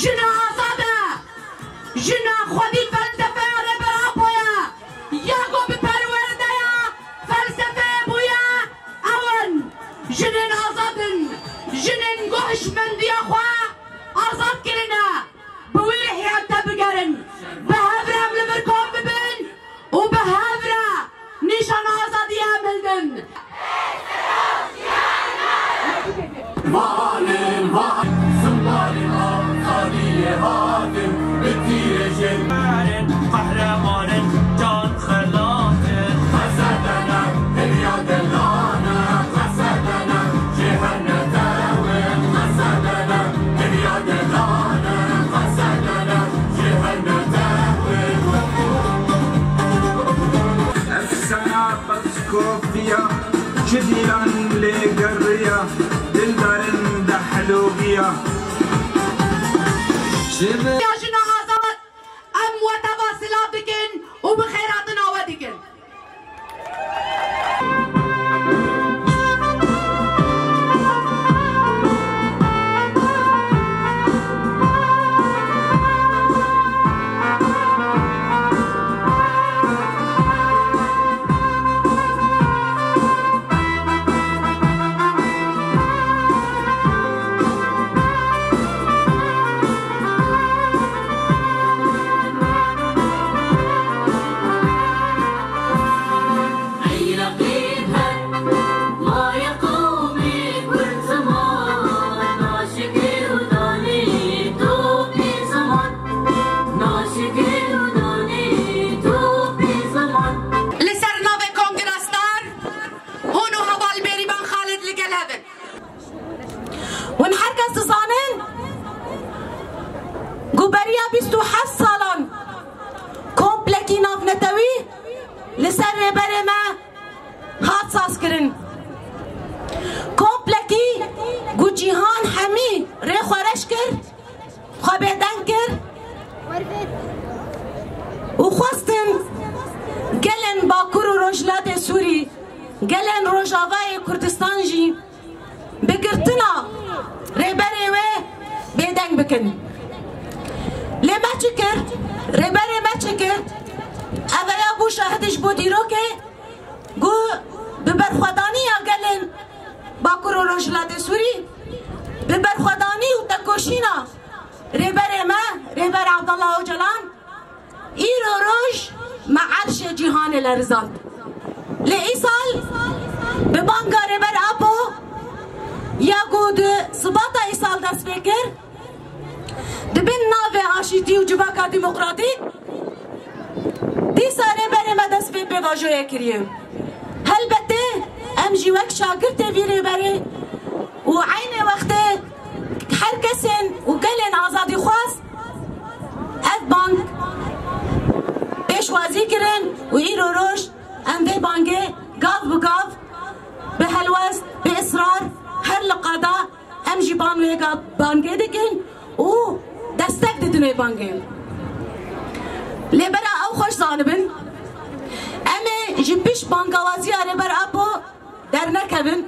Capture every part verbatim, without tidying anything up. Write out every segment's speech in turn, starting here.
Jina azad e. Jina xwedî felsefeya Rêber Apo ye. Ya ku bi perwerdeya felsefeyê bûye, ew in. Jinên azad in. Jinên ku hişmendiya xwe azad kirine. Bi wî rihiyê em tev bigerin. Bi hev re em li vir kom bibin û bi hev re nîşana azadiyê em hildin. Vanê, van, simbarê azadiyê hatin, bi tîrê jin. Qehreman in, can xelat in. Qesedene, hilya delane, qesedene, jê her netewin, qesedene, hilya delane, qesedene, jê her netewin. Efsana Kofiya, ji dîlan lê geriya, dildarin dehlogiya. Ya jina azad, em we teva silav dikin û bi xêrhatina we dikin. Li ser navê Kongra Star, hûn û heval Bêrîvan Xalid li gel hev in. Hûn her kes dizanin ku beriya bîst û heft salan komplekî navnetewî li ser rêberê me hat sazkirin. Komplekî ku cîhan hemî rê xwe reş kir, xwe bêdeng kir û xwestin gelên Bakur û Rojhilatê Sûrî, gelên Rojavayê Kurdistan jî bi girtina rêberê wê bêdeng bikin. Lê me çi kir? Rêberê me çi kir? Ev ya bû şahidê ji bo dîrokê ku bi berxwedaniya gelên Bakur û Rojhilatê Sûrî, bi berxwedanî û tekoşîna rêberê me, Rêber Abdullah Ocalan, îro roj me erşê cîhanê lerizand. Lê îsal bi banga Rêber Apo ya ku di Sibata îsal dest pê kir, di bin navê aşîtî û civaka demokratîk, dîsa rêberê me dest pê pêvajoyê kiriye. Helbetê em jî wek şagirtê vî rêberê û eynê wextê her kesên û gelên azadîxwaz ev bang pêşwazî kirin û îro roj em vê bangê gav bi gav, bi helwest, bi israr, her li qada em jî ban wê ga-, bangê dikin û destek didin wê bangê. Lê bera ew xweş zanibin, em ê ji pişt bangawaziya Rêber Apo dernekevin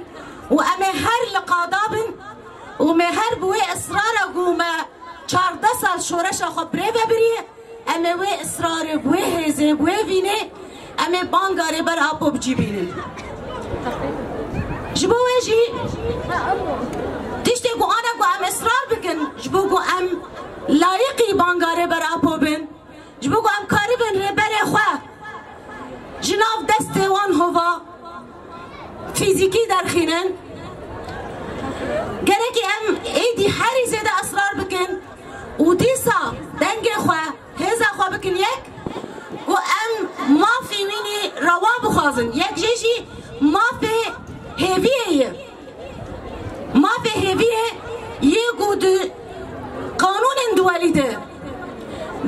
û em ê her li qada bin û me her bi wê israra ku me çardeh sal şoreşa xwe birêve biriye, em ê wê israrê, bi wê hêzê, bi wê vînê, em ê banga Rêber Apo bi cî bînin. Ji bo wê jî tiştê ku ana ku em israr bikin, ji bo ku em layiqî banga Rêber Apo bin, ji bo ku em karibin rêberê xwe ji nav destê wan hova fîzîkî derxînin, gerekî em êdî herî zêde israr bikin û dîsa dengê xwe, hêza xwe bikin yek, ku em mafê wînî rewa bixwazin. Yek jê jî mafê hêviyê ye. Mafê hêviyê yê ku di qanûnên duwelî de,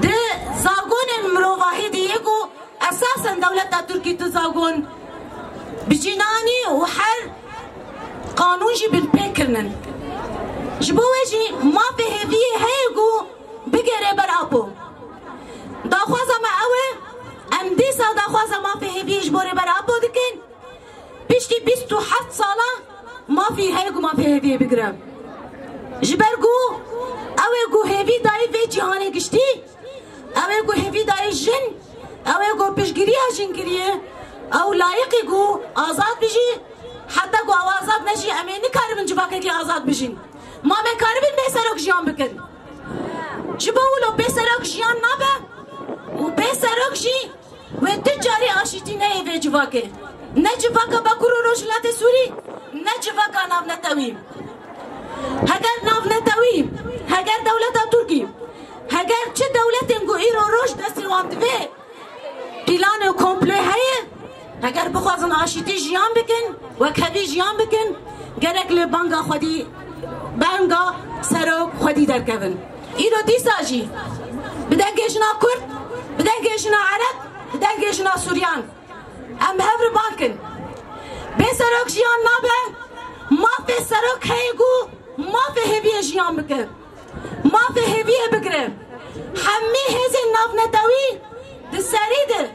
di zagonên mirovahî de yê ku esasen dewleta Tirkî tu zagon bi cî nanî û her qanûn jî binpê kirinin. Ji bo wê jî mafê hêviyê heye ku bigere ber Apo. Daxwaza me ew e, em dîsa daxwaza mafê hêviyê ji bo Rêber Apo dikin. Piştî bîst û heft sala mafî heye ku mafê hêviyê bigire. Ji ber ku Ew ê ku hêvî dayê vê cîhanê giştî, ew ê ku hêvî dayê jin, ew ê ku piştgiriya jin kiriye, ew layiqî ku azad bijî, heta ku ew azad nejî, em ê nikaribin civakekî azad bijîn. Ma me karibin bê serok jiyan bikin. Ji bo wilo bê serok jiyan nabe û bê serok jî wê tu carî aşîtî neyê vê civakê. Ne civaka Bakur û Rojhilatê Sûrî, ne civaka navnetewî. Heger navnetewî, heger dewleta Tirkî, heger çi dewletên ku îro roj destê wan divê, pîlan û komplo heye, heger bixwazin aşîtî jiyan bikin, wekhevî jiyan bikin, gerek li banga xwedî, banga serok xwedî derkevin. Îro dîsa jî bi dengê jina Kurd, bi dengê jina Ereb, bi dengê jina Suryan em bi hev re bang kin. Bê serok jiyan nabe, mafê serok heye ku mafê hêviyê jiyan bike. Mafê hêviyê bigire. Hemî hêzên navnetewî di serî de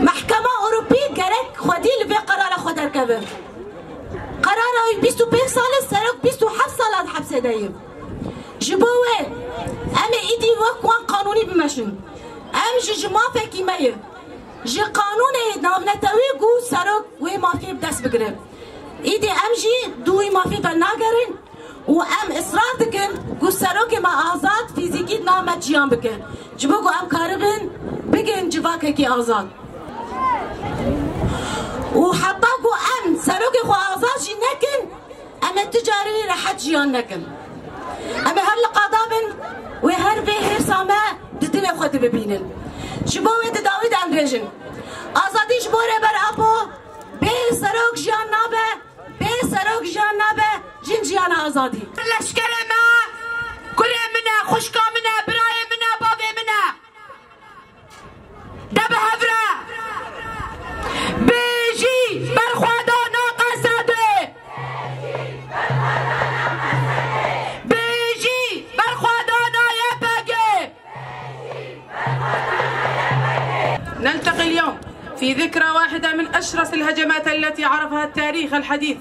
Mehkema Ewropî gerek xwedî li vê qerara xwe derkeve. Qerara wî bîst û pênc sal e, serok bîst û heft sala di hepsê de ye. Ji bo wê em ê îdî wek wan qanûnî bimeşin. Em jî ji mafekî me ye. Ji qanûnê navnetewî ku serok wê mafê bi dest bigire. Îdî em jî di wî mafê ve nagerin û em israr dikin ku serokê me azad fîzîkî di nav me jiyan bike. Ji bo ku em karibin bigihên civakekî azad. Û heta ku em serokê xwe azad jî nekin, em ê tu carî rehet jiyan nekin. Em ê her li qada bin wê her vê hêrsa me di dilê xwe de bibînin. Ji bo wê di dawî de em bêjin. Azadî ji bo Rêber Apo bê serok jiyan nabe, bê serok jiyan nabe, jin jiyana azadî. Leşkerê me, kurê min e, xwişka min e, birayê min e, bavê min e. De bi hev re. Bêjî berxwedana Esedê. Bêjî berxwedana Y P G. نلتقي اليوم في ذكرى واحدة من أشرس الهجمات التي عرفها التاريخ الحديث،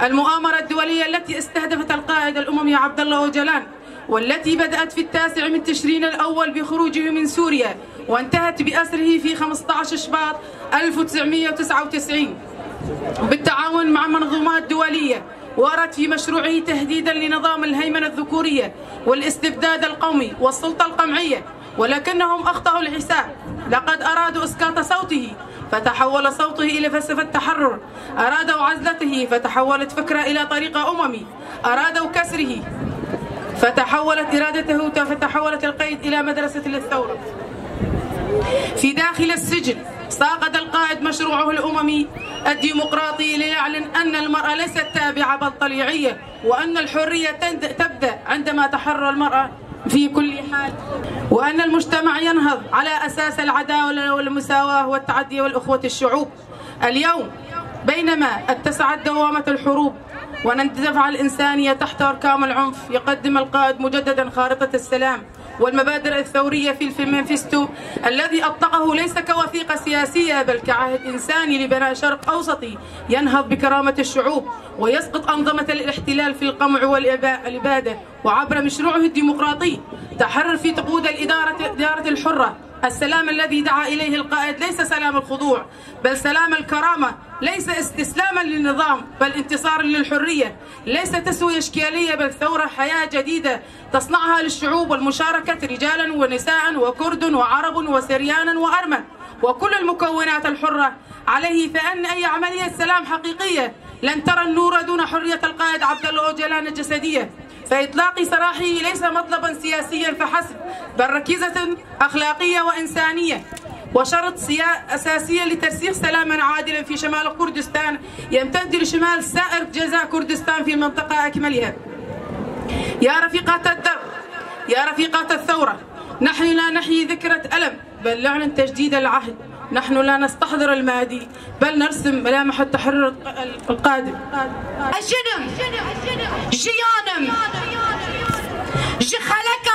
المؤامرة الدولية التي استهدفت القائد الأممي عبد الله أوجلان، والتي بدأت في التاسع من تشرين الأول بخروجه من سوريا، وانتهت بأسره في خمستعش شباط ألف وتسعمية وتسعة وتسعين بالتعاون مع منظومات دولية، وأرت في مشروعه تهديدا لنظام الهيمنة الذكورية والاستبداد القومي والسلطة القمعية، ولكنهم أخطأوا الحساب. لقد أرادوا إسقاط صوته، فتحول صوته إلى فلسفة تحرر، أرادوا عزلته، فتحولت فكرة إلى طريقة أممي، أرادوا كسره، فتحولت إرادته، فتحولت القيد إلى مدرسة للثورة. في داخل السجن، صاغد القائد مشروعه الأممي الديمقراطي ليعلن أن المرأة ليست تابعة بل طليعية، وأن الحرية تند-، تبدأ عندما تحرر المرأة في كل حال، وأن المجتمع ينهض على أساس العدالة والمساواة والتعدي والأخوة الشعوب. اليوم، بينما اتسعت دوامة الحروب ونندفع الإنسانية تحت أركام العنف، يقدم القائد مجددا خارطة السلام والمبادئ الثورية في المانيفستو الذي أطلقه ليس كوثيقة سياسية بل كعهد إنساني لبناء شرق أوسطي ينهض بكرامة الشعوب ويسقط أنظمة الاحتلال في القمع والإبادة، وعبر مشروعه الديمقراطي تحرر في تقود الإدارة، الإدارة الحرة، السلام الذي دعا إليه القائد ليس سلام الخضوع بل سلام الكرامة، ليس استسلاما للنظام بل انتصارا للحرية، ليس تسوية إشكالية بل ثورة حياة جديدة تصنعها للشعوب والمشاركة رجالا ونساء وكرد وعرب وسريانا وأرمن وكل المكونات الحرة عليه، فإن أي عملية سلام حقيقية لن ترى النور دون حرية القائد عبد الله أوجلان الجسدية، فإطلاق سراحه ليس مطلبا سياسيا فحسب، بل ركيزة أخلاقية وإنسانية، وشرط سيا-، أساسيا لترسيخ سلاما عادلا في شمال كردستان يمتد لشمال سائر أجزاء كردستان في المنطقة أكملها. يا رفيقات الدرب، يا رفيقات الثورة، نحن لا نحيي ذكرى ألم، بل نعلن تجديد العهد. نحن لا نستحضر الماضي، بل نرسم ملامح التحرر القادم. Jin im, jiyan im, ji xelek